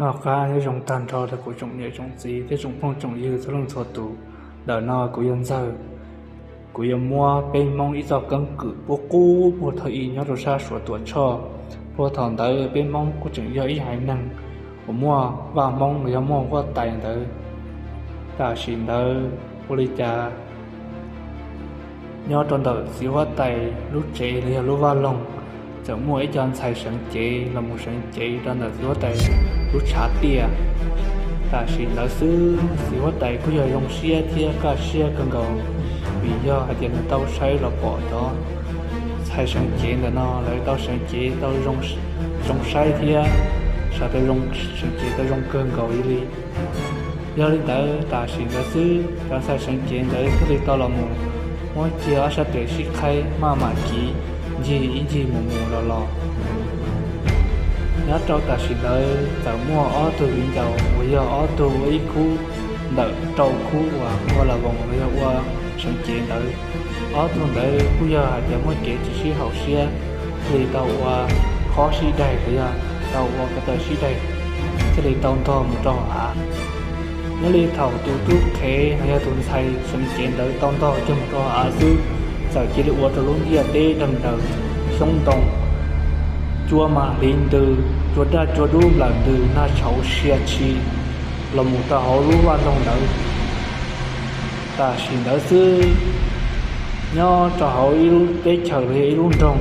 Noj qab nyob zoo tag nrho rau kuv tsoom niam tsoom txiv thiab tsoom phooj tsoom ywg txhua leej txhua tus. Ntawm no kuv yog Ntxawg. Kuv yuav muab peb Hmoob ib txoj keeb kwm puag qub puag thaum ub nyob rau sab Suav Tuam Tshoj. Puag thaum ntawd peb Hmoob kuj tseem yog ib haiv neeg uas muaj vaj Hmoob los yog muaj huab tais ntawd. Tam sim ntawd ua li cas nyob rau ntawm txiv huab tais lub tsev los yog lub vaj loog, txawm muaj ib co ntxhais seev cev los mus seev cev rau ntawm txiv huab tais lub tshav tiaj. Tam sim ntawd xwb txiv huab tais kuj yog zoo siab thiab kaj siab kawg nkaus, vim yog hais tias nws tau saib los pom cov ntxhais seev cev ntawm no lawv tau seev cev tau zoo saib thiab sawv tau seev cev tau zoo kawg nkaus li. Yog li ntawd tam sim ntawd xwb cov ntxhais seev cev ntawd thiaj li tau los mus muab kiag ob sab tes sib qhaib maj mam kiv ncig ib ncig mus mus los los. Nyob rau tam sim ntawd txawm muaj ob tug viv ncaus uas yog ob tug ua ib khub ntawm rau khub uas ua las voos los yog ua seev cev ntawd. Ob tug ntawd kuj yog hais tias muaj kev tsis sib haum siab, thiaj li tau ua khob sib daig los yog tau ua ko taw sib daig, thiaj li tau ntog mus rau hauv av. Nyob li thaum tus tub qhev los yog tus ntxhais seev cev ntawd tau ntog cog mus rau hauv av xwb, txawm cia li ua rau lub ntiaj teb deeg daws, xyoob ntoo, cua mas hliv ntws, cua daj cua dub nplawm ntws nag tshauv sia tshis los mus rau hauv lub vaj loog ntawd. Tam sim ntawd xwb, nyob rau hauv ib lub teb chaws los yog ib lub nroog,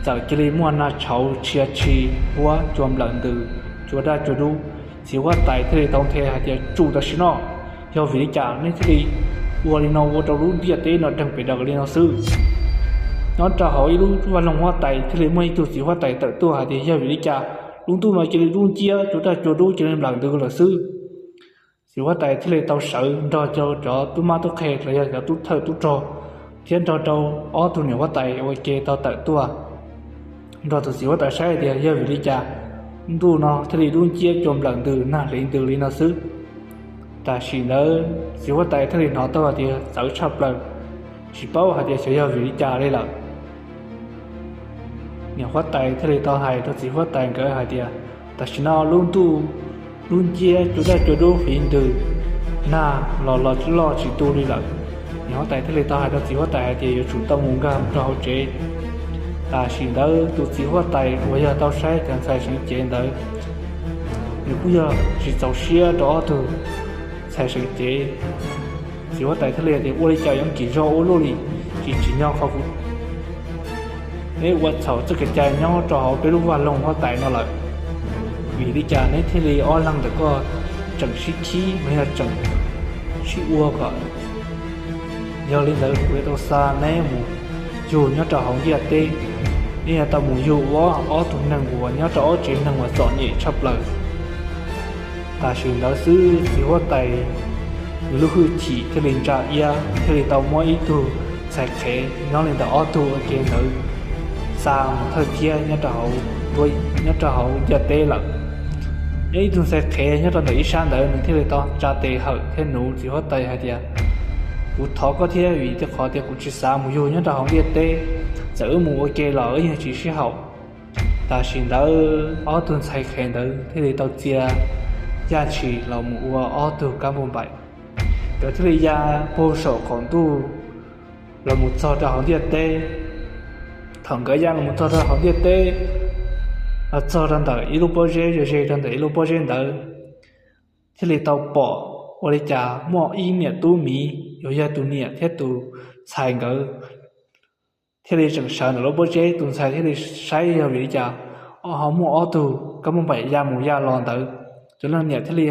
txawm cia li muaj nag tshauv tshia tshi, huab cua nplawm ntws, cua daj cua dub. Txiv huab tais thiaj li tau nthe hais tias, Tsum tam sim no, yog vim li cas neb thiaj li ua li no ua rau lub ntiaj teb no deeg pes daws li no xwb? Nyob rau hauv ib lub vaj loog huab tais thiaj li muaj ib tug txiv huab tais tawm tuaj hais tias, Yog vim li cas lub ntuj no cia li dub nciab, cua daj cua dub cia li nplawm ntws lawm xwb? Txiv huab tais thiaj li tau sawv nrog rau cov tub mab tub qhe los yog cov tub thawj tub rog thiab nrog rau ob tug niam huab tais ua ke tau tawm tuaj nrog tus txiv huab tais saib tias yog vim li cas ntuj no thiaj li dub nciab cua nplawm ntws nag hliv ntws li no xwb. Tam sim ntawd txiv huab tais thiaj li hnov tau hais tias txawv tshaj plaws, tsis paub hais tias xyov yog vim li cas li lawm. Niam huab tais thiaj li tau hais rau txiv huab tais nkawd hais tias, Tam sim no lub ntuj dub nciab cua daj cua dub hliv ntws, nag los los loj tsis tu li lawm. Niam huab tais thiaj li tau hais rau txiv huab tais hais tias yuav tsum tau mus nkag rau hauv tsev. Tam sim ntawd tus txiv huab tais uas yog tau saib cov ntxhais seev cev ntawd, nws kuj yog tsis txaus siab rau ob tug ntxhais seev cev. Txiv huab tais thiaj li tias, Ua li cas yuav kim zog ua luaj li, tsis tsim nyog qhov kuv neb ua txhaum txoj kev cai nyob rau hauv peb lub vaj loog huab tais no lawm. Vim li cas neb thiaj li ob leeg ntawm koj tseem sib khib los yog tseem sib ua kom? Yog li ntawd kuv yuav tau xa neb mus yug nyob rau hauv ntiaj teb. Neb yuav tau mus yug ua ob tug neeg uas nyob rau ob tsev neeg uas txom nyem tshaj plaws. Tam sim ntawd xwb txiv huab tais nws lub hwj chim thiaj li ntsa iab, thiaj li tau muab ib tug ntxhais qhev nyob li ntawm ob tug ua ke ntawd xa mus thawj thiab nyob rau hauv ntiaj teb lawm. Nyob ib tug ntxhais qhev nyob rau ntawm ib sab ntawd nws thiaj li tau tsa tes hawm thiab nuv txiv huab tais hais tias, Kuv thov koj thiab, vim tias qhov tias kuv tsis xav mus yug nyob rau hauv ntiaj teb, txawm wb mus ua ke los wb yeej tsis sib haum. Tam sim ntawd ob tug ntxhais qhev ntawd thiaj li tau txia yaj tshis los mus ua ob tug kab npauj npaim. Nkawd thiaj li ya puag saum qaum ntuj los mus txog rau hauv ntiaj teb. Thaum nkawd ya los mus txog rau hauv ntiaj teb, los txog rau ntawm ib lub pob zeb ze ze rau ntawm ib lub pob zeb ntawd, thiaj li tau pom ua li cas muaj ib niam tub miv uas yog tus niam thiab tus ntxhais nkawd thiaj li tseem sawv ntawm lub pob zeb. Tus ntxhais thiaj li saib yog vim li cas ho muaj ob tug kab npauj npaim ya mus ya los ntawd. Tus leej niam thiaj li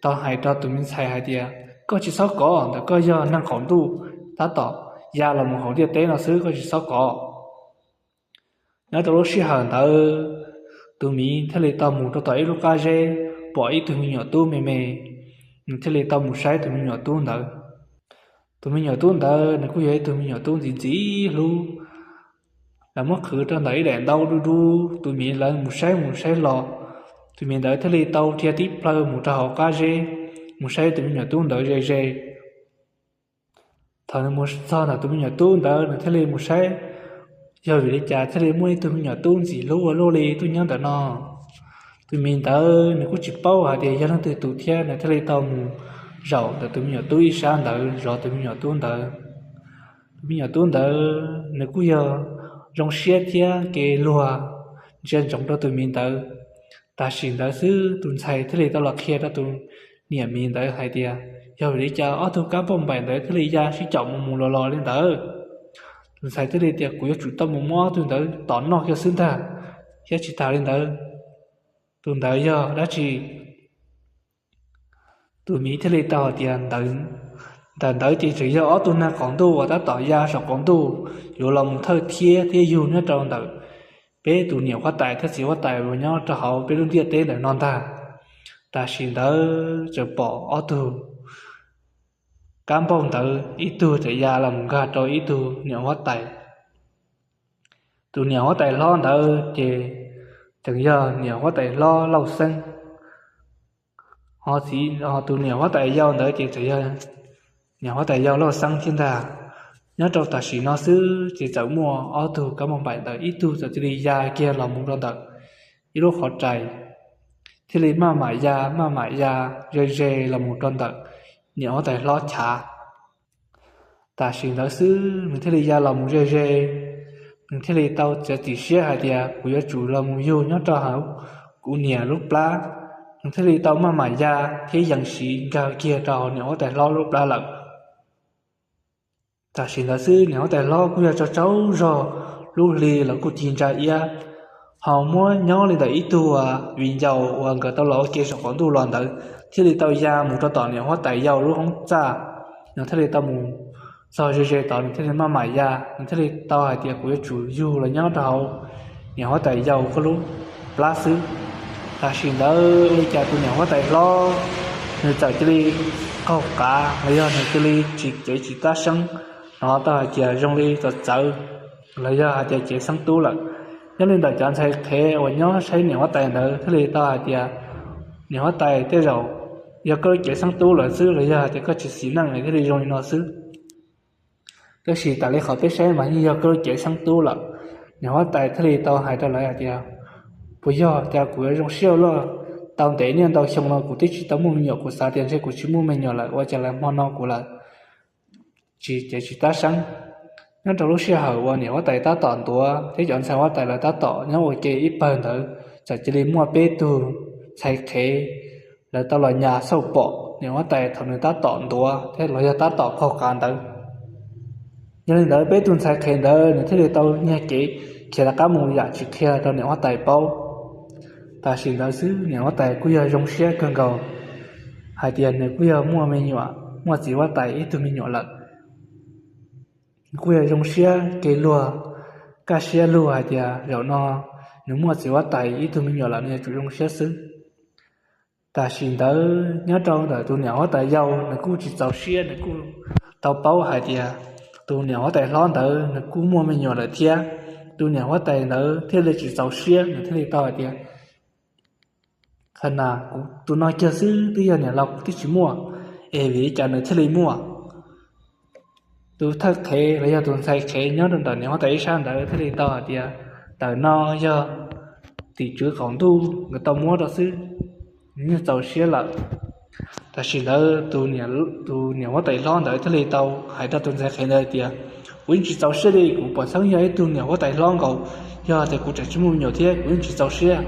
tau hais rau tus me ntxhais hais tias, Koj tsis txhob kov, ntawm koj yog neeg qaum ntuj tab tom ya los mus hauv ntiaj teb no xwb, koj tsis txhob kov. Nyob rau lub sij hawm ntawd, tus miv thiaj li tau mus rau tom ib lub qab zeb, pom ib tug me nyuam tub me me, nws thiaj li tau mus saib tus me nyuam tub ntawd. Tus me nyuam tub ntawd nws kuj yog ib tug me nyuam tub ntxim ntxim hlub, lawv muab qhwv rau ntawm ib daim ntaub dub dub. Tus miv lawv mus saib mus saib los, tus miv ntawd thiaj li tau dhia tib plhaw mus rau hauv qab zeb mus saib tus me nyuam tub ntawd ze ze. Thaum nws mus txog ntawm tus me nyuam tub ntawd nws thiaj li mus saib yog vim li cas thiaj li muaj ib tug me nyuam tub ntxim hlub ua luaj li tuaj nyob ntawm no. Tus miv ntawd nws kuj tsis paub hais tias yog leej twg tus thiab, nws thiaj li tau mus zaum ntawm tus me nyuam tub ib sab ntawd zov tus me nyuam tub ntawd. Tus me nyuam tub ntawd nws kuj yog zoo siab thiab kev luag ntsia ntsoov rau tus miv ntawd. Tam sim ntawd xwb tus ntxhais thiaj li tau los qhia rau tus niam miv ntawd hais tias, yog vim li cas ob tug kab npauj npaim ntawd thiaj li ya sib caum mus mus los los li ntawd. Tus ntxhais thiaj li tias, kuv yuav tsum tau mus muab ob tug ntawd tom noj kiag xwb ntag, thiab tsis tas li ntawd, tus ntawd yog dab tsi? Tus miv thiaj li tau hais tias, ntawm ntawd ces tseem yog ob tug nag qaum ntuj uas tab tom ya saum qaum ntuj yuav los mus thawj thiab thiab yug nyob rau ntawm peb tus niam huab tais thiab txiv huab tais uas nyob rau hauv peb lub ntiaj teb ntawm no ntag. Tam sim ntawd txawm pom ob tug kab npauj ntawd ib tug txawm ya los mus nkag rau ib tug niam huab tais. Tus niam huab tais hlob ntawd ces tseem yog niam huab tais hlob Lauj Xeeb, ho tus niam huab tais yau ntawd ces tseem yog niam huab tais yau Lauj Xeeb thiab ntag. Nyob rau tam sim no xwb ces txawm muaj ob tug kab npauj npaim ntawd ib tug txawm cia li ya kiag los mus rau ntawm ib lub qhov rais, thiaj li maj mam ya maj mam ya ze ze los mus rau ntawm niam huab tais hlob chav. Tam sim ntawd xwb nws thiaj li ya los mus ze ze, nws thiaj li tau txiav txim siab hais tias, kuv yuav tsum los mus yug nyob rau hauv kuv niam lub plab. Nws thiaj li tau maj mam ya thiab yees siv nkag kiag rau hauv niam huab tais hlob lub plab lawm. Tam sim ntawd xwb niam huab tais hlob kuj yog tsaug tsaug zog, lub hli los kuj ci ntsa iab, ho muab nyob li ntawm ib tug viv ncaus uas nkawd tau los ua ke saum qaum ntuj los ntawd thiaj li tau ya mus rau tom niam huab tais yau lub hoob txaj. Nws thiaj li tau mus txog ze ze tod, nws thiaj li maj mam ya, nws thiaj li tau hais tias, kuv yuav tsum yug los nyob rau hauv niam huab tais yau koj lub plab xwb. Tam sim ntawd ua li cas tus niam huab tais hlob nws txawm cia li qaug qav los yog nws cia li tsis cev tsis tab seeb, hnov tau hais tias zoo li txawv txawv los yog hais tias cev xeeb tub lawm. Nyob li ntawm cov ntxhais qhev uas nyob saib niam huab tais ntawd thiaj li tau hais tias, niam huab tais, tej zaum yog koj lub cev xeeb tub lawm xwb los yog hais tias koj tsis xis neej thiaj li zoo li no xwb. Tab sis tas li qhov peb saib mas yeej yog koj lub cev xeeb tub lawm. Niam huab tais thiaj li tau hais rau lawv hais tias, puas yog tias kuv yuav zoo siab ua luaj, tau ntev niaj ntau xyoo no kuv twb tsis tau muaj me nyuam, kuv xav tias ntshe kuv tsis muaj me nyuam lawm ua cas lawv hmo no kuv lawm tsis cev tsis tab seeb. Nyob rau lub sij hawm uas niam huab tais tab tom ntuav thiab cov ntxhais huab tais lawv tab tom nyob ua ke ib pawg ntawd, txawm cia li muaj peb tug ntxhais qhev lawv tau los nyas xauj pom niam huab tais thaum nws tab tom ntuav thiab los yog tab tom qaug qav ntawd. Yog li ntawd peb tug ntxhais qhev ntawd nws thiaj li tau nyiag kev khiav rov qab mus yam tsis qhia rau niam huab tais paub. Tam sim ntawd xwb niam huab tais kuj yog zoo siab kawg nkaus hais tias nws kuj yog muaj me nyuam, muaj txiv huab tais ib tug me nyuam lawm. Nws kuj yog zoo siab kev luag, kaj siab lug hais tias zaum no nws muaj txiv huab tais ib tug me nyuam lawm nws yuav tsum zoo siab xwb. Tam sim ntawd nyob rau ntawm tus niam huab tais yau nws kuj tsis txaus siab, nws kuj tau paub hais tias tus niam huab tais hlob ntawd nws kuj muaj me nyuam lawm thiab. Tus niam huab tais ntawd thiaj li tsis txaus siab, nws thiaj li tau hais tias, qhov na kuv tus no kiag xwb twb yog niam laus kuv twb tsis muaj, es vim li cas nws thiaj li muaj? Tus thawj qhev los yog tus ntxhais qhev nyob rau ntawm niam huab tais ib sab ntawd thiaj li tau hais tias, ntawm no yog tim tswv qaum ntuj nkawd tau muab rau xwb, nws yeej txaus siab lawm. Tam sim ntawd tus niam huab tais hlob ntawd thiaj li tau hais rau tus ntxhais qhev ntawd hais tias, kuv yeej tsis txaus siab li, kuv pom txheeb yog ib tug niam huab tais hlob nkaus, yog tias kuv tseem tsis muaj me nyuam thiab kuv yeej tsis txaus siab.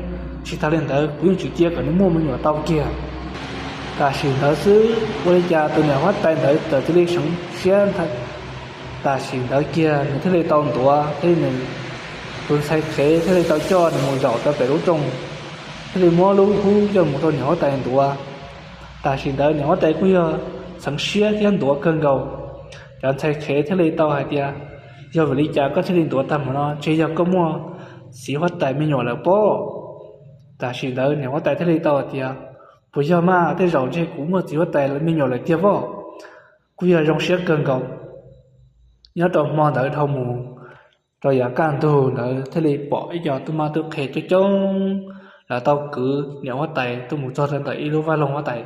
Tsis tas li ntawd kuv yeej tsis cia kom nws muaj me nyuam tau kiag. Tam sim ntawd xwb ua li cas tus niam huab tais ntawd txawm cia li seev siab ntag. Tam sim ntawd kiag nws thiaj li tau ntuav thiab nws, tus ntxhais qhev thiaj li tau coj nws mus zaum rau pem lub rooj, thiaj li muab lub hub coj mus rau niam huab tais ntuav. Tam sim ntawd niam huab tais kuj yog txheev siab thiab ntuav kawg nkaus. Cov ntxhais qhev thiaj li tau hais tias, yog vim li cas koj thiaj li ntuav tag mus no, ntshe yog koj muaj txiv huab tais me nyuam lawm pob? Tam sim ntawd niam huab tais thiaj li tau hais tias, puas yog mas, tej zaum ntshe kuv muaj txiv huab tais me nyuam lawm tiag pob. Kuj yog zoo siab kawg nkaus. Nyob rau hmo ntawd dhau mus rau yav kaj ntug ntawd thiaj li pom ib co tub mab tub qhe coob coob, lawv tau kwv niam huab tais tuaj mus txog rau ntawm ib lub vaj loog huab tais.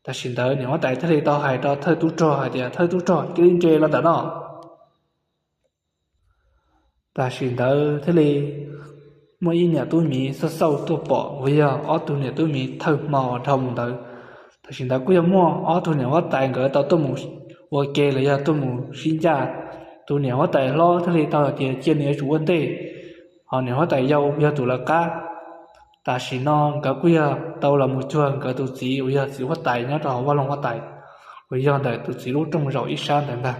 Tam sim ntawd niam huab tais thiaj li tau hais rau thawj tub rog hais tias, thawj tub rog, cia li nres los ntawm no. Tam sim ntawd thiaj li muaj ib niam tub miv xauj xauj tuaj pom uas yog ob tug niam tub miv thawj hmo dhau mus ntawd. Tam sim ntawd kuj yog muaj ob tug niam huab tais nkawd tau tuaj mus ua ke los yog tuaj mus sib ncaj. Tus niam huab tais hlob thiaj li tau hais tias cia nws yuav tsum ua ntej, ho niam huab tais yau yog tus lawv qab. Tam sim no nkawd kuj yog tau los mus cuag nkawd tus txiv uas yog txiv huab tais nyob rau hauv vaj loog huab tais, uas yog ntawm tus txiv lub rooj zaum ib sab ntawd ntag.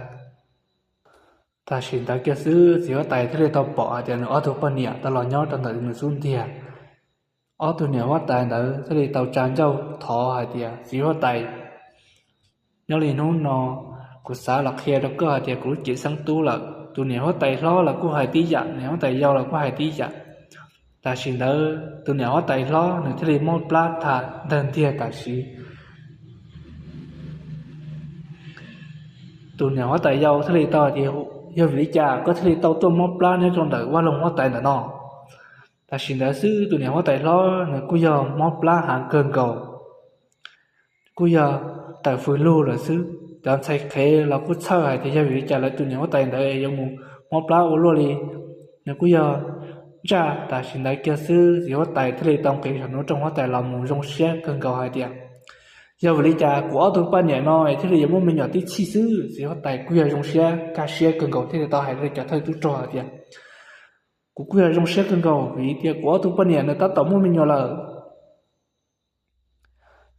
Tam sim ntawd kiag xwb txiv huab tais thiaj li tau pom hais tias nws ob tug poj niam tau los nyob rau ntawm nws xub ntiag. Ob tug niam huab tais ntawd thiaj li tau tsa ncauj thov hais tias, txiv huab tais, nyob li hnub no kuv xav los qhia rau koj hais tias kuv lub cev xeeb tub lawm. Tus niam huab tais hlob los kuj hais tib yam, niam huab tais yau los kuj hais tib yam. Tam sim ntawd tus niam huab tais hlob nws thiaj li mob plab tag ntawg ntiag tam sim. Tus niam huab tais yau thiaj li tau hais tias, yog vim li cas koj thiaj li tau tuaj mob plab nyob rau ntawm vaj loog huab tais ntawm no? Tam sim ntawd xwb tus niam huab tais hlob nws kuj yog mob plab heev kawg nkaus, kuj yog tawm fws lug lawm xwb. Cov ntxhais qhev los kuj txhawj hais tias yog vim li cas lawv tus niam huab tais ntawd yuav mus mob plab ua luaj li. Nws kuj yog ntsaj. Tam sim ntawd kiag xwb txiv huab tais thiaj li tau nqis saum nws rooj huab tais los mus zoo siab kawg nkaus hais tias, yog vim li cas kuv ob tug poj niam no es thiaj li yuav muaj me nyuam tib txhij xwb? Txiv huab tais kuj yog zoo siab kaj siab kawg nkaus thiaj li tau hais rau cov thawj tub rog hais tias, kuv kuj yog zoo siab kawg nkaus vim tias kuv ob tug poj niam nws tab tom muaj me nyuam lawm.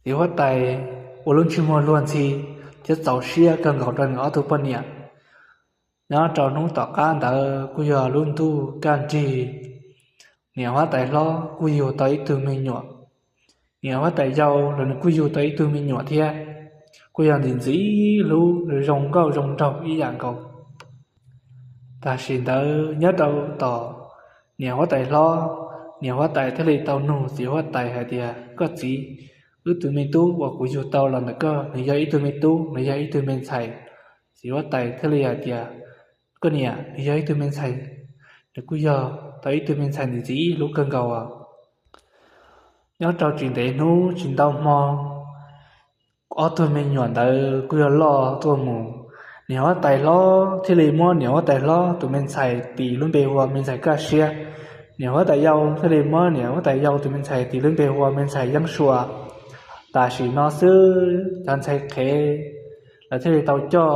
Txiv huab tais ua lub ntsej muag luag ntxhi thiab txaus siab kawg nkaus rau nws ob tug poj niam. Nyob rau hnub tom qab ntawd kuj yog lub ntuj kaj nrig, niam huab tais hlob kuj yug tau ib tug me nyuam. Niam huab tais yau los nws kuj yug tau ib tug me nyuam thiab, kuj yog ntxim ntxim hlub zoo nkauj zoo nraug ib yam nkaus. Tam sim ntawd nyob rau tom niam huab tais hlob, niam huab tais thiaj li tau nug txiv huab tais hais tias, koj txiv, wb tus me tub uas kuv yug tau los ntawm koj nws yog ib tug me tub los yog ib tug me ntxhais? Txiv huab tais thiaj li hais tias, koj niam, nws yog ib tug me ntxhais, nws kuj yog tau ib tug me ntxhais ntxim ntxim hlub kawg nkaus os. Nyob rau tsis ntev hnub tsis ntau hmo, ob tug me nyuam ntawd kuj yog loj tuaj mus. Niam huab tais hlob thiaj li muab niam huab tais hlob tus me ntxhais tis lub npe hu ua me ntxhais Kaj Siab. Niam huab tais yau thiaj li muab niam huab tais yau tus me ntxhais tis lub npe hu ua me ntxhais Yeeb Sua. Tam sim no xwb cov ntxhais qhev lawv thiaj li tau coj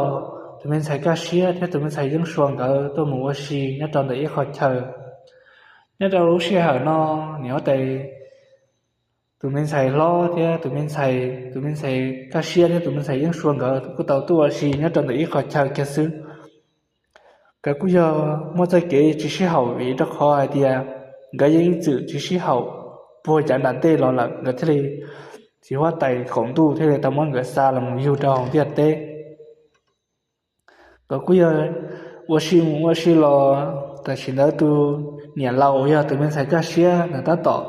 tus me ntxhais Kaj Siab thiab tus me ntxhais Yeeb Sua nkawd tuaj mus ua si nyob rau ntawm ib qho chaw. Nyob rau lub sij hawm no, niam huab tais, tus me ntxhais hlob thiab tus me ntxhais, tus me ntxhais Kaj Siab thiab tus me ntxhais Yeeb Sua nkawd kuj tau tuaj ua si nyob rau ntawm ib qho chaw kiag xwb. Nkawd kuj yog muaj txoj kev tsis sib haum vim rau qhov hais tias nkawd yeej ib txwm tsis sib haum puag cav nram ntej los lawm, nkawd thiaj li, txiv huab tais qaum ntuj thiaj li tau muab nkawd xa los mus yug rau hauv ntiaj teb. Nkawd kuj yog ua si mus ua si los, tam sim ntawd tus niam laus uas yog tus me ntxhais Kaj Siab nws tab tom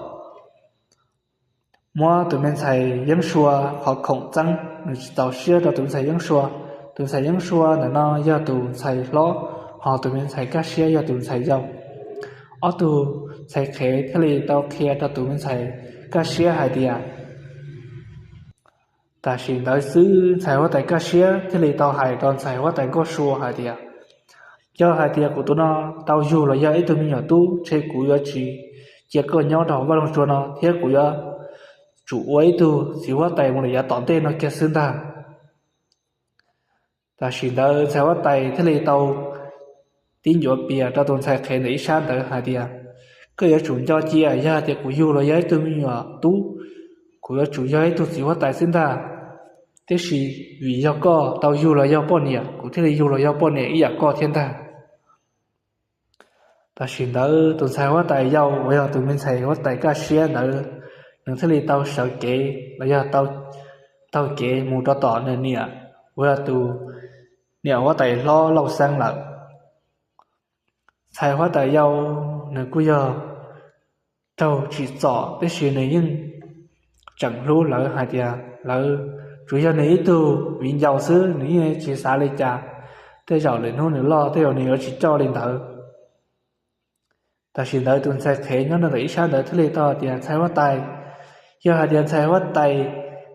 muab tus me ntxhais Yeeb Sua qhov khoom txeeb, nws tsis txaus siab rau tus me ntxhais Yeeb Sua. Tus ntxhais Yeeb Sua ntawm no yog tus ntxhais hlob, ho tus me ntxhais Kaj Siab yog tus ntxhais yau. Ob tug ntxhais qhev thiaj li tau qhia rau tus me ntxhais Kaj Siab hais tias, tam sim ntawd xwb ntxhais huab tais Kaj Siab thiaj li tau hais rau ntxhais huab tais Nkauj Sua hais tias, yog hais tias kuv tus no tau yug los yog ib tug me nyuam tub, ntshe kuv yuav tsis cia koj nyob rau hauv vaj loog tsua no thiab kuv yuav tsum ua ib tug txiv huab tais mus lawm yav tom ntej no kiag xwb ntag. Tam sim ntawd ntxhais huab tais thiaj li tau tib ncuav pias rau tus ntxhais qhev ntawm ib sab ntawd hais tias, koj yuav tsum nco cia, yog hais tias kuv yug los yog ib tug me nyuam tub, kuv yuav tsum yog ib tug txiv huab tais xwb ntag. Tiam sis vim yog koj tau yug los yog poj niam, kuv thiaj li yug los yog poj niam ib yam koj thiab ntag. Tam sim ntawd tus ntxhais huab tais yau uas yog tus me ntxhais huab tais Kaj Siab ntawd, nws thiaj li tau sawv kev los yog taug kev mus rau tom nws niam uas yog tus niam huab tais hlob Lauj Xeeb lawm. Ntxhais huab tais yau nws kuj yog raug tsim txom tiam sis nws yeej tseem hlub lawv hais tias lawv tsuas yog nws ib tug viv ncaus xwb, nws yeej tsis xav li cas. Tej zaum lwm hnub nws loj tej zaum nws yuav tsis coj li ntawd. Tam sim ntawd tus ntxhais qhev nyob ntawm ib sab ntawd thiaj li tau hais tias, ntxhais huab tais, yog hais tias ntxhais huab tais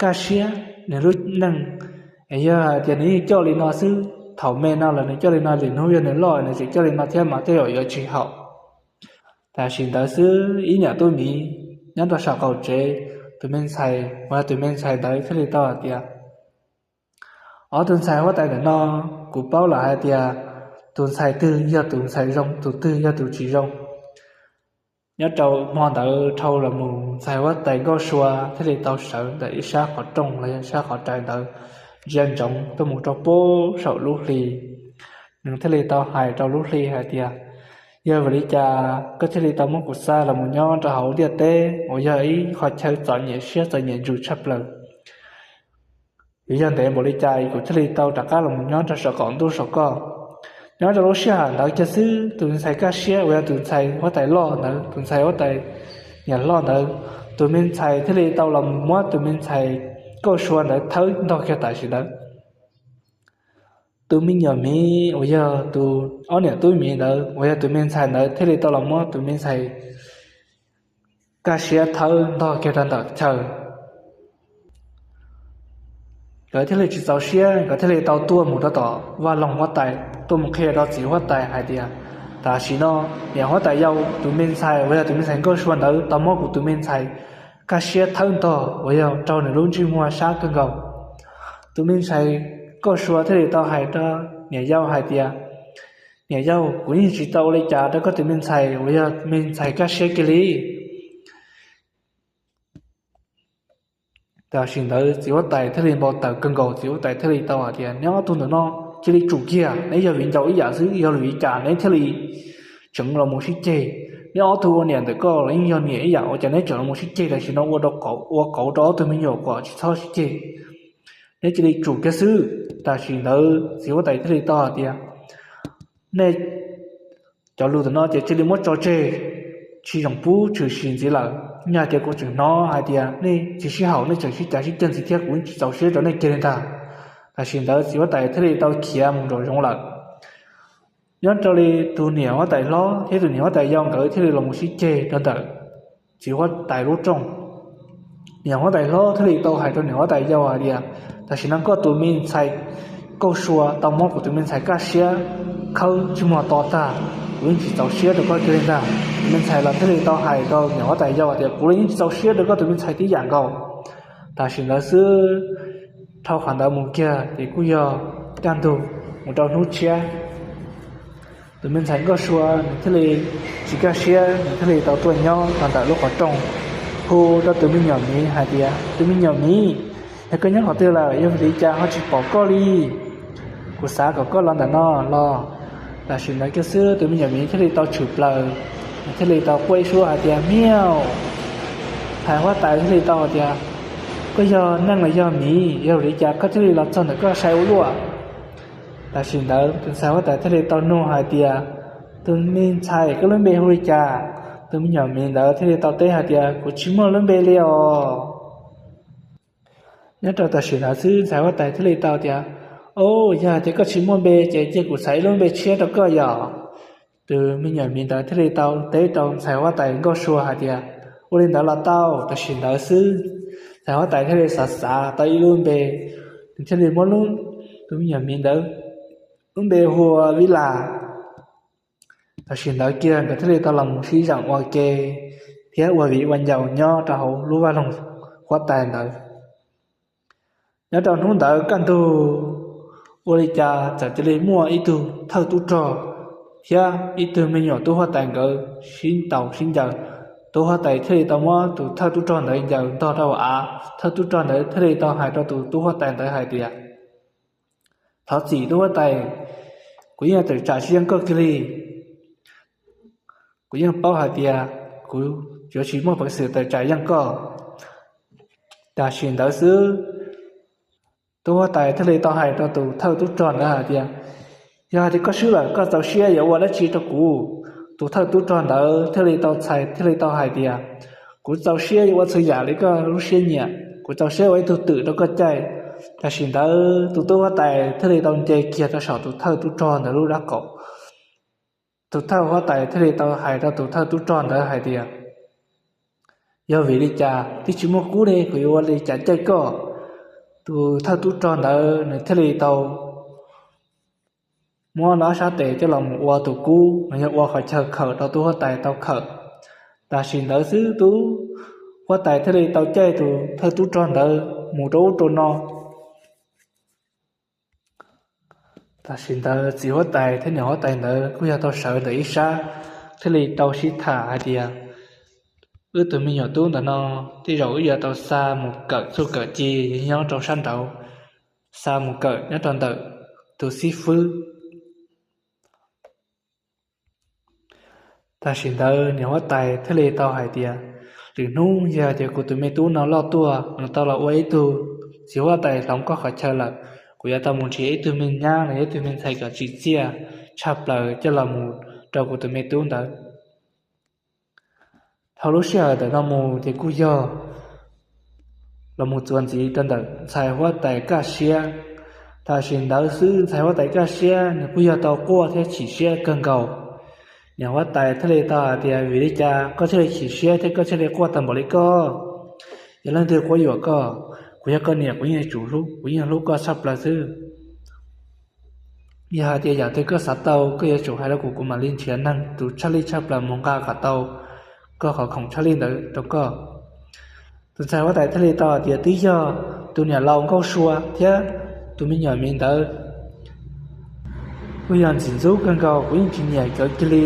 Kaj Siab nws lub neej, yog hais tias nws yeej coj li no xwb, thaum me no los nws coj li no, lwm hnub yog nws loj nws tseem coj li no thiab mas tej zaum yuav tsis haum. Tam sim ntawd xwb ib niam tub miv nyob rau saum qaum tsev, tus me ntxhais uas yog tus me ntxhais ntawd thiaj li tau hais tias, ob tug ntxhais huab tais ntawm no, kuv paub lawm hais tias tus ntxhais twg yog tus ntxhais zoo, tus twg yog tus tsis zoo. Nyob rau hmo ntawd dhau los mus ntxhais huab tais Nkauj Sua thiaj li tau sawv ntawm ib sab qhov rooj los yog sab qhov rais ntawd ntsia ntsoov tuaj mus rau pem saum lub hli. Nws thiaj li tau hais rau lub hli hais tias, yog vim li cas koj thiaj li tau muab kuv xa los mus nyob rau hauv ntiaj teb uas yog ib qho chaw txom nyem siab txom nyem ntsws tshaj plaws? Vim yog ntev npaum li cas kuv thiaj li tau rov qab los mus nyob rau saum qaum ntuj saum koj? Nyob rau lub sij hawm ntawd kiag xwb tus ntxhais kaj siab uas yog tus ntxhais huab tais loj ntawd, tus ntxhais huab tais niam loj ntawd, tus me ntxhais thiaj li tau los mus muab tus me ntxhais Nkauj Sua ntawd thawb ntog kiag tam sim ntawd. Tus me nyuam miv uas yog tus ob niam tub miv ntawd uas yog tus me ntxhais ntawd thiaj li tau los muab tus me ntxhais kaj siab thawb ntog kiag rau ntawm chaw. Nkawd thiaj li tsis txaus siab, nkawd thiaj li tau tuaj mus rau tom vaj loog huab tais tuaj mus qhia rau txiv huab tais hais tias, tam sim no niam huab tais yau tus me ntxhais uas yog tus me ntxhais Nkauj Sua ntawd tau muab kuv tus me ntxhais kaj siab thawb ntog uas yog raug nws lub ntsej muag sab kawg nkaus. Tus me ntxhais Nkauj Sua thiaj li tau hais rau niam yau hais tias, niam yau, kuv yeej tsis tau ua li cas rau koj tus me ntxhais uas yog me ntxhais kaj siab kiag li. Tam sim ntawd txiv huab tais thiaj li npau taws kawg nkaus, txiv huab tais thiaj li tau hais tias, neb ob tug ntawm no cia li tsum kiag, neb yog viv ncaus ib yam xwb, yog vim li cas neb thiaj li tseem los mus sib ceg? Neb ob tug ua niam ntawm koj los yeej yog niam ib yam, ua cas neb tseem los mus sib ceg tam sim no ua qauv rau ob tug me nyuam kom tsis txhob sib ceg? Neb cia li tsum kiag xwb. Tam sim ntawd txiv huab tais thiaj li tau hais tias, nej cov lus ntawm no ces cia li muab tso tseg, tsis txhob pub tshwm sim ntxiv lawm. Yog hais tias kuv tseem hnov hais tias nej tsis sib haum, nej tseem sib cav sib ceg ntxiv thiab kuv yeej tsis txaus siab rau nej kiag li ntag. Tam sim ntawd txiv huab tais thiaj li tau khiav mus nraum zoov lawm. Nyob rau li tus niam huab tais hlob thiab tus niam huab tais yau nkawd thiaj li los mus sib ceg rau ntawm txiv huab tais lub rooj. Niam huab tais hlob thiaj li tau hais rau niam huab tais yau hais tias, tam sim no koj tus me ntxhais Nkauj Sua tau muab kuv tus me ntxhais kaj siab khawb ntsej muag to tag, kuv yeej tsis txaus siab rau koj kiag li ntag. Tus me ntxhais los thiaj li tau hais rau niam huab tais yau hais tias, kuv los yeej tsis txaus siab rau koj tus me ntxhais tib yam nkaus. Tam sim ntawd xwb, dhau qhov ntawd mus kiag ces kuj yog kaj ntug mus rau hnub tshiab. Tus me ntxhais Nkauj Sua nws thiaj li tsis kaj siab, nws thiaj li tau tuaj nyob rau ntawm lub qhov rooj, hu rau tus me nyuam miv hais tias, tus me nyuam miv, yog koj nyob qhov twg lawm, yog vim li cas ho tsis pom koj li? Kuv xav kom koj los ntawm no los. Tam sim ntawd kiag xwb tus me nyuam miv thiaj li tau tshwm plaws, nws thiaj li tau quaj ib suab hais tias, miau. Ntxhais huab tais thiaj li tau hais tias, koj yog neeg los yog miv, yog vim li cas koj thiaj li los txog ntawm koj sai ua luaj? Tam sim ntawd tus ntxhais huab tais thiaj li tau nug hais tias, tus me ntxhais, koj lub npe hu li cas? Tus me nyuam miv ntawd thiaj li tau teb hais tias, kuv tsis muaj lub npe li os. Nyob rau tam sim ntawd xwb ntxhais huab tais thiaj li tau tias, o, yog hais tias koj tsis muaj npe ces cia kuv xaiv ib lub npe tshiab rau koj yom. Tus me nyuam miv ntawd thiaj li tau teb rau ntxhais huab tais Nkauj Sua hais tias, ua li ntawd los tau. Tam sim ntawd xwb ntxhais huab tais thiaj li xav xav tau ib lub npe, nws thiaj li muab lub, tus me nyuam miv ntawd lub npe hu ua Vib Las. Tam sim ntawd kiag nkawd thiaj li tau los mus sib zeem ua ke thiab ua viv ua ncaus nyob rau hauv lub vaj loog huab tais ntawd. Nyob rau hnub ntawd kaj ntug, ua li cas txawm cia li muaj ib tug thawj tub rog thiab ib tug me nyuam tub huab tais nkawd sib ntaus sib ncaws. Tub huab tais thiaj li tau muab tus thawj tub rog ntawd ncaws ntog rau hauv av. Thawj tub rog ntawd thiaj li tau hais rau tus tub huab tais ntawd hais tias, thov txim tub huab tais, kuv yeej tawm tsam tsis yeej koj kiag li. Kuv yeej paub hais tias kuv yuav tsis muaj peev xwm tawm tsam yeej koj. Tam sim ntawd xwb, tub huab tais thiaj li tau hais rau tus thawj tub rog ntawd hais tias, yog hais tias koj swb lawm koj txaus siab yuav ua dab tsi rau kuv? Tus thawj tub rog ntawd thiaj li tau txhais thiaj li tau hais tias, kuv txaus siab yuav ua txhua yam li koj lub siab nyiam, kuv txaus siab ua ib tug twm rau koj caij. Tam sim ntawd tus tub huab tais thiaj li tau nce kiag rau saum tus thawj tub rog ntawd lub dab qaum. Tus thawj huab tais thiaj li tau hais rau tus thawj tub rog ntawd hais tias, yog vim li cas twb tsis muaj kub ne, kuv yuav ua li cas caij koj? Tus thawj tub rog ntawd nws thiaj li tau muab nws ob sab tes coj los mus ua tus kub, nws yog ua qhov chaw khawm rau tub huab tais tau khawm. Tam sim ntawd xwb tub huab tais thiaj li tau caij tus thawj tub rog ntawd mus rau ub rau no. Tam sim ntawd txiv huab tais thiab niam huab tais ntawd kuj yog tau sawv ntawm ib sab, thiaj li tau sib tham hais tias, wb tus me nyuam tub ntawm no, tej zaum wb yuav tau xa mus kawm txuj kawm ci nyob rau sab nraud, xa mus kawm nyob rau ntawm tus xib fwb. Tam sim ntawd niam huab tais thiaj li tau hais tias, lwm hnub yog tias kuv tus me tub no loj tuaj, nws tau los ua ib tug txiv huab tais hloov koj qhov chaw lawm, kuv yuav tau mus nrhiav ib tug me nyab los yog ib tug me ntxhais kom tsim txiaj tshaj plaws coj los mus rau kuv tus me tub ntawd. Dhau lub sij hawm ntawm no mus ces kuj yog los mus txuas ntxiv rau ntawm ntxhais huab tais Kaj Siab. Tam sim ntawd xwb ntxhais huab tais Kaj Siab nws kuj yog tau quaj thiab chim siab kawg nkaus. Niam huab tais thiaj li tau hais tias, vim li cas koj thiaj li chim siab thiab koj thiaj li quaj tag npaum li koj? Yog leej twg quab yuam koj? Kuv yog koj niam, kuv yeej yuav tsum hlub, kuv yeej hlub koj tshaj plaws xwb. Yog hais tias yam twg koj xav tau, koj yuav tsum hais rau kuv, kuv mam li nrhiav neeg tus tshaj lij tshaj plaws mus nqa kom tau koj qhov khoom tshaj lij ntawd rau koj. Tus ntxhais huab tais thiaj li tau hais tias, twb yog tus niam laus Nkauj Sua thiab tus me nyuam miv ntawd kuj yog ntxim ntxub kawg nkaus, kuv yeej tsis nyiam nkawd kiag li.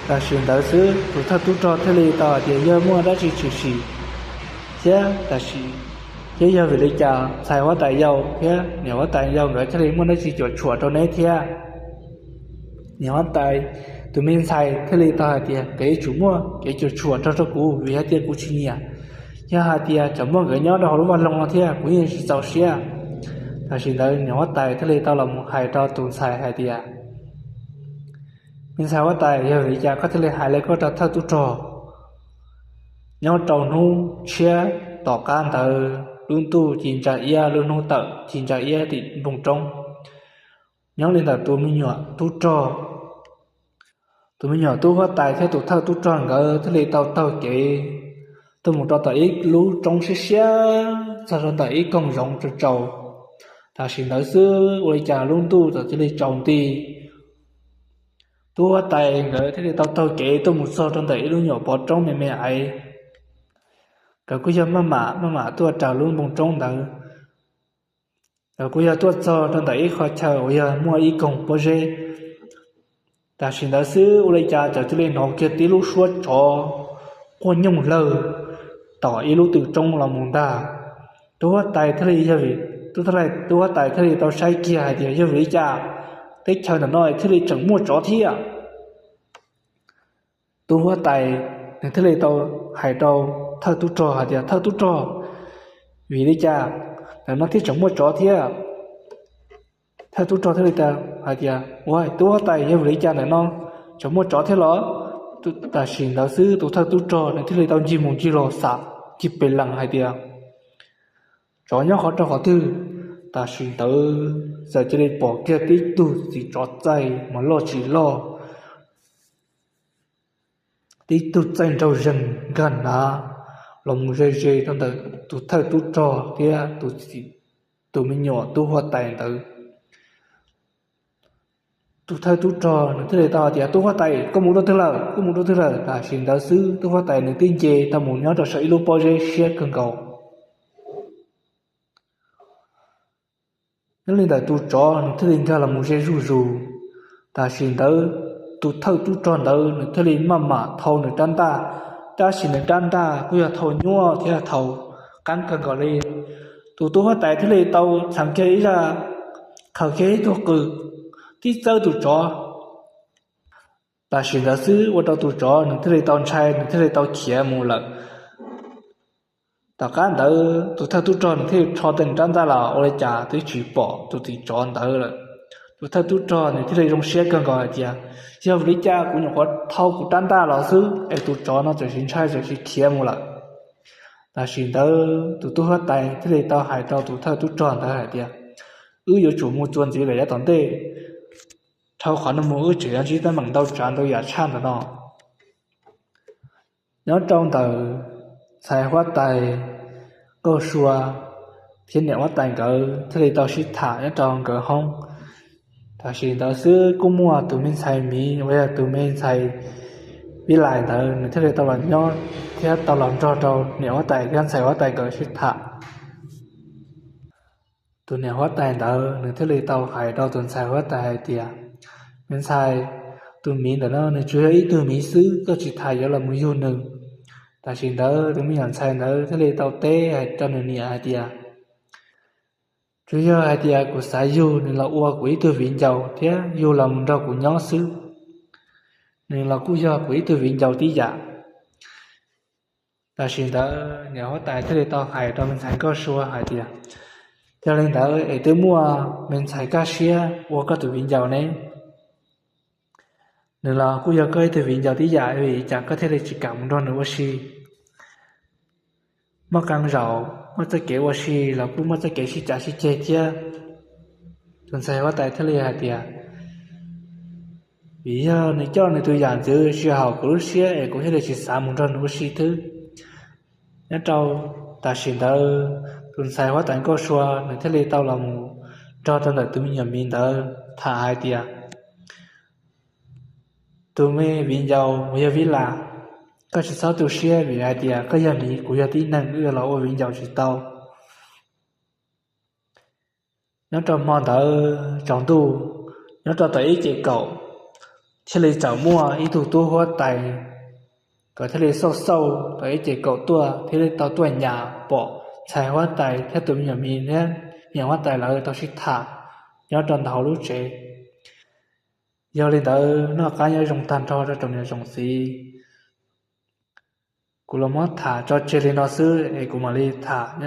Tam sim ntawd xwb tus thawj tub rog thiaj li tau hais tias, yog muaj dab tsi tshwm sim thiab tam sim, thiab yog vim li cas ntxhais huab tais yau thiab niam huab tais yau nkawd thiaj li muaj dab tsi cuam tshuam rau neb thiab? Niam huab tais tus me ntxhais thiaj li tau hais tias, nkawd yuav tsum muaj kev cuam tshuam rau rau kuv, vim hais tias kuv tsis nyiam. Yog hais tias tseem muaj nkawd nyob rau hauv lub vaj loog no thiab kuv yeej tsis txaus siab. Tam sim ntawd niam huab tais thiaj li tau los mus hais rau tus ntxhais hais tias, me ntxhais huab tais, yog vim li cas koj thiaj li hais li koj rau thawj tub rog? Nyob rau hnub tshiab tom qab ntawd, lub ntuj ci ntsa iab, lub hnub tawm ci ntsa iab tim npoo roob. Nyob li ntawm tus me nyuam tub rog, tus me nyuam tub huab tais thiab tus thawj tub rog nkawd thiaj li tau taug kev tuaj mus rau tom ib lub roob siab siab, txog rau ntawm ib koog zoov tsaus tsaus. Tam sim ntawd xwb ua li cas lub ntuj txawm cia li tsaus nti. Tub huab tais nkawd thiaj li tau taug kev tuaj mus txog rau ntawm ib lub nyuam pov roob me me aiv. Nkawd kuj yog maj mam maj mam tuaj raws lub npoo roob ntawd. Nkawd kuj yog tuaj txog rau ntawm ib qho chaw uas yog muaj ib koog pob zeb. Tam sim ntawd xwb ua li cas txawm cia li hnov kiag tib lub suab tsov quaj nyooj lawg tom ib lub tw roob los mus ntag. Tub huab tais thiaj li yog, tub huab tais thiaj li tau saib kiag hais tias yog vim li cas teb chaws ntawm no thiaj li tseem muaj tsov thiab. Tub huab tais nws thiaj li tau hais rau thawj tub rog hais tias, thawj tub rog, vim li cas ntawm no thiaj tseem muaj tsov thiab? Thawj tub rog thiaj li tau hais tias, ua tub huab tais, yog vim li cas ntawm no tseem muaj tsov thiab los? Tam sim ntawd xwb tus thawj tub rog nws thiaj li tau ncig mus ncig los xam cig pes lees hais tias, tsov nyob qhov rau qhov twg? Tam sim ntawd txawm cia li pom kiag tib tug txiv tsov txaij mas loj tsis loj, tib tug txaij nraug zeeg nkag hnav los mus ze ze rau ntawm tus thawj tub rog thiab tus me nyuam tub huab tais ntawd. Tus thawj tub rog nws thiaj li tau hais tias, tub huab tais, koj mus rau twg lawm? Koj mus rau twg lawm? Tam sim ntawd xwb tub huab tais nws twb nce tau mus nyob rau saum ib lub pob zeb siab kawg nkaus. Nyob li ntawm tus tsov nws thiaj li nkag los mus ze zuj zus. Tam sim ntawd tus thawj tub rog ntawd nws thiaj li maj mam thau nws rab ntaj, tab sis nws rab ntaj kuj yog thau nyuaj thiab thau qab kawg nkaus li. Tus tub huab tais thiaj li tau txheev kiag ib zaj, khaws kiag ib tug qws tib txawb tus tsov. Tam sim ntawd xwb ua rau tus tsov nws thiaj li tau ntshai, nws thiaj li tau khiav mus lawm. Tom qab ntawd tus thawj tub rog nws thiaj li rho tau nws rab ntaj los ua li cas twb tsis pom tus txiv tsov ntawd lawm. Tus thawj tub rog nws thiaj li zoo siab kawg nkaus hais tias, yog vim li cas kuv nyuam qhuav thau kuv rab ntaj los xwb es tus tsov no txawm sis ntshai txawm sis khiav mus lawm. Tam sim ntawd tus tub huab tais thiaj li tau hais rau tus thawj tub rog ntawd hais tias, wb yuav tsum mus txuas ntxiv lawm yav tom ntej. Dhau qhov no mus wb tseem yuav ntsib teeb meem ntau tsav ntau yam tshaj ntawm no. Nyob rau ntawm ntxhais huab tais Nkauj Sua thiab niam huab tais nkawd thiaj li tau sib tham nyob rau nkawd hoob. Tam sim ntawd xwb kuj muaj tus me ntxhais miv uas yog tus me ntxhais Vib Lais ntawd nws thiaj li tau los nyob thiab tau los nrog rau niam huab tais thiab ntxhais huab tais nkawd sib tham. Tus niam huab tais ntawd nws thiaj li tau hais rau tus ntxhais huab tais hais tias, Me ntxhais, tus miv ntawm no nws tsuas yog ib tug miv xwb, koj tsis tas yuav los mus yug nws. Tam sim ntawd tus me nyuam ntxhais ntawd thiaj li tau teb hais rau nws niam hais tias, Tsuas yog hais tias kuv xav yug nws los ua kuv ib tug viv ncaus thiab yug los mus nrog kuv nyob xwb. Nws los kuj yog kuv ib tug viv ncaus tib yam. Tam sim ntawd niam huab tais thiaj li tau hais rau me ntxhais Nkauj Sua hais tias, Yog li ntawd es twb muaj me ntxhais kaj siab ua koj tus viv ncaus ne. Nws los kuj yog koj ib tug viv ncaus tib yam, vim li cas koj thiaj li tsis kam mus nrog nws ua si? Muaj qee zaum muaj txoj kev ua si los kuj muaj txoj kev sib cav sib ceg thiab. Tus ntxhais huab tais thiaj li hais tias, Vim yog nws coj nws tus yam ntxwv tsis haum kuv lub siab es kuv thiaj li tsis xav mus nrog nws ua si xwb. Nyob rau tam sim ntawd tus ntxhais huab tais Nkauj Sua nws thiaj li tau los mus nrog rau ntawm tus me nyuam miv ntawd tham hais tias, Tus me viv ncaus uas yog Vib Lais, koj tsis txhob tu siab vim hais tias koj yog miv, kuv yog tib neeg, wb los ua viv ncaus tsis tau. Nyob rau hmo ntawd tsaus ntuj, nyob rau tom ib ce kaum, thiaj li txawm muaj ib tug tub huab tais, nkawd thiaj li xauj xauj tom ib ce kaum tuaj thiaj li tau tuaj nyas pom ntxhais huab tais thiab tus me nyuam miv thiab niam huab tais lawv tau sib tham nyob rau ntawm hauv lub tsev. Yog li ntawd noj qab nyob zoo tag nrho rau tsoom niam tsoom txiv. Kuv los muab tham tso tseg li no xwb es kuv mam li tham nyob